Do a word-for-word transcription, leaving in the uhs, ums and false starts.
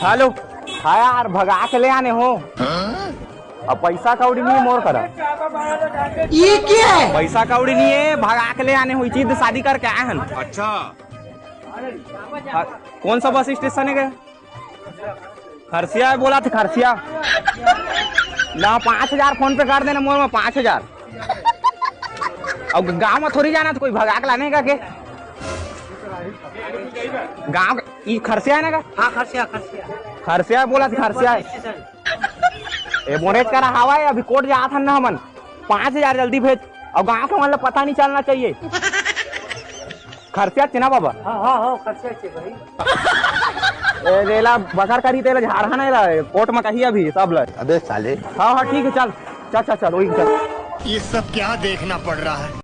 Hello. हाँ यार, भगा के ले आने हो। अब पैसा कौड़ी नहीं है मोर करा। ये क्या है? पैसा कौड़ी नहीं है, भगा के ले आने हो, इसी शादी करके आए हैं। अच्छा। हाँ, कौन सा बस स्टेशन है? खरसिया है बोला था, खरसिया। ना, पाँच हजार फोन पे कर देना मोर में, पाँच हजार। अब गांव में थोड़ी जाना, तो कोई भगा के लाने का के? गांव का, ई खरसिया है ना का? हाँ, खरसिया, खरसिया। खरसिया बोला था, खरसिया है। स्टेशन। ए, मोरेज करा हवा है, अभी कोर्ट जात हन ना हमन। पाँच हजार जल्दी भेज, और गांव के मन ला पता नहीं चलना चाहिए। खरसिया चे ना बाबा। हाँ, हाँ, हाँ, खरसिया चे भाई। ए, रेला बकर करी तेला झाड़हा नहीं ला, कोर्ट में कही अभी सब ला। अबे साले। हाँ, हाँ, ठीक है, चल। चल, चल, चल, वही चल। ये सब क्या देखना पड़ रहा है?